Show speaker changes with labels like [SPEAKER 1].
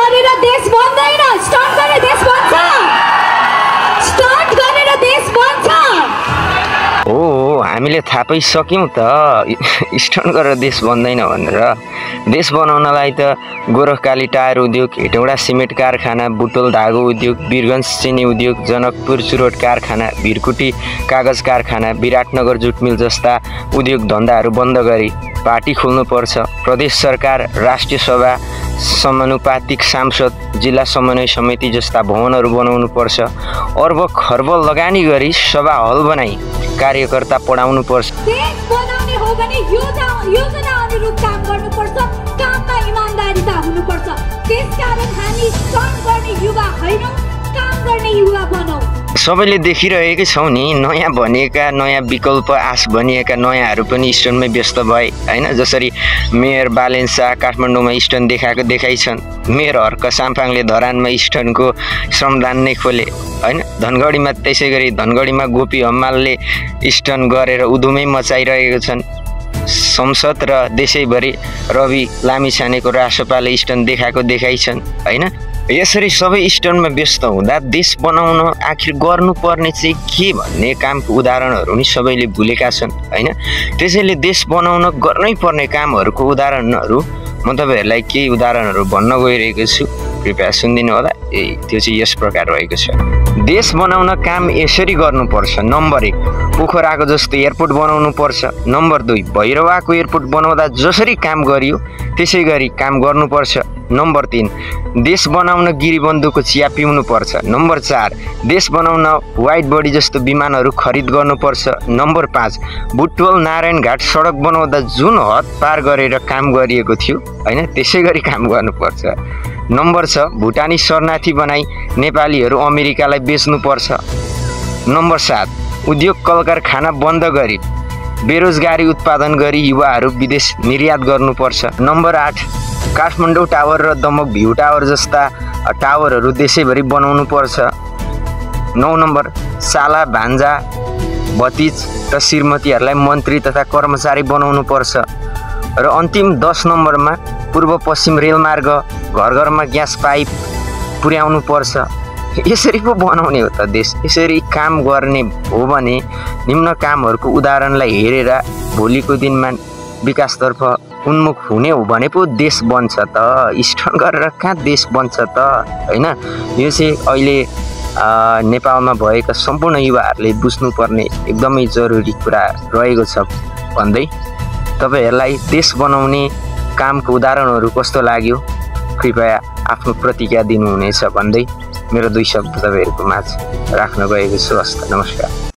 [SPEAKER 1] गरेर देश बन्दैन, स्टन्ट गरेर देश बन्छ, स्टन्ट गरेर देश बन्छ।
[SPEAKER 2] हो हामीले थाहा पाइसक्यौँ त स्टन्ट गरेर देश बन्दैन भनेर। देश बनाउनलाई त गोरखकाली टायर उद्योग, हेटौँडा सिमेन्ट कारखाना, बुटोल धागो उद्योग, वीरगञ्ज चिनी उद्योग, जनकपुर चुरोट कारखाना, भिरकुटी कागज कारखाना, विराटनगर जुट मिल जस्ता उद्योग धन्दाहरू बन्द गरी पार्टी खोल्नुपर्छ। प्रदेश सरकार, राष्ट्रिय सभा, समानुपातिक सांसद, जिल्ला समन्वय समिति जस्ता भवनहरू बनाउनुपर्छ। अर्ब खर्ब लगानी गरी सभा हल बनाई कार्यकर्ता पढाउनुपर्छ।
[SPEAKER 1] देश बनाउने हो भने योजना अनुरूप काम गर्नुपर्छ, काममा इमानदारीता हुनुपर्छ। त्यसकारण हामी स्टन्ट गर्ने युवा होइनौँ, काम गर्ने युवा बनौँ।
[SPEAKER 2] सबैले देखिरहेकै छौँ नि, नयाँ भनिएका, नयाँ विकल्प आश भनिएका नयाँहरू पनि स्टन्टमै व्यस्त भए होइन। जसरी मेयर बालेन शाह काठमाडौँमा स्टन्ट देखाइछन्, मेयर हर्क साम्पाङले धरानमा स्टन्टको श्रमदान नै खोले होइन। धनगढीमा त्यसै गरी धनगढीमा गोपी हम्मालले स्टन्ट गरेर उधुमै मचाइरहेका छन्। संसद र देशैभरि रवि लामिछानेको रासोपाले स्टन्ट देखाइछन् होइन। यसरी सबै स्टन्टमा व्यस्त हुँदा देश बनाउन आखिर गर्नुपर्ने चाहिँ के भन्ने कामको उदाहरणहरू नि सबैले भुलेका छन् होइन। त्यसैले देश बनाउन गर्नै पर्ने कामहरूको उदाहरणहरू म तपाईँहरूलाई केही उदाहरणहरू भन्न गइरहेको छु, कृपया सुनिदिनु होला। त्यो चाहिँ यस प्रकार रहेको छ। देश बनाउन काम यसरी गर्नुपर्छ। नम्बर 1, पोखराको जस्तो एयरपोर्ट बनाउनु पर्छ। नम्बर 2, भैरवाको एयरपोर्ट बनाउँदा जसरी काम गरियो त्यसै गरी काम गर्नुपर्छ। नम्बर 3, देश बनाउन गिरीबन्धुको चिया पिउनुपर्छ। नम्बर 4, देश बनाउन वाइड बडी जस्तो विमानहरू खरिद गर्नुपर्छ। नम्बर 5, बुटवल नारायणघाट सडक बनाउँदा जुन हद पार गरेर काम गरिएको थियो होइन त्यसै गरी काम गर्नुपर्छ। नम्बर 6, भुटानी शरणार्थी बनाई नेपालीहरू अमेरिकालाई बेच्नुपर्छ। नम्बर 7, उद्योग कलकारखाना बन्द गरी बेरोजगारी उत्पादन गरी युवाहरू विदेश निर्यात गर्नुपर्छ। नम्बर 8, काठमाडौँ टावर र दमक भ्यू टावर जस्ता टावरहरू देशैभरि बनाउनु पर्छ। 9 नम्बर, साला भान्जा भतिज र श्रीमतीहरूलाई मन्त्री तथा कर्मचारी बनाउनु पर्छ। र अन्तिम 10 नम्बरमा पूर्व पश्चिम रेलमार्ग, घर घरमा ग्यास पाइप पुर्याउनु पर्छ। यसरी पो बनाउने हो त देश। यसरी काम गर्ने हो भने निम्न कामहरूको उदाहरणलाई हेरेर भोलिको दिनमा विकासतर्फ उन्मुख हुने हो भने पो देश बन्छ त। स्टन्ट गरेर कहाँ देश बन्छ त होइन। यो चाहिँ अहिले नेपालमा भएका सम्पूर्ण युवाहरूले बुझ्नुपर्ने एकदमै जरुरी कुरा रहेको छ भन्दै तपाईँहरूलाई देश बनाउने कामको उदाहरणहरू कस्तो लाग्यो कृपया आफ्नो प्रतिक्रिया दिनुहुनेछ भन्दै मेरो 2 शब्द तपाईँहरूको माझ राख्न गएको छु। हस्त नमस्कार।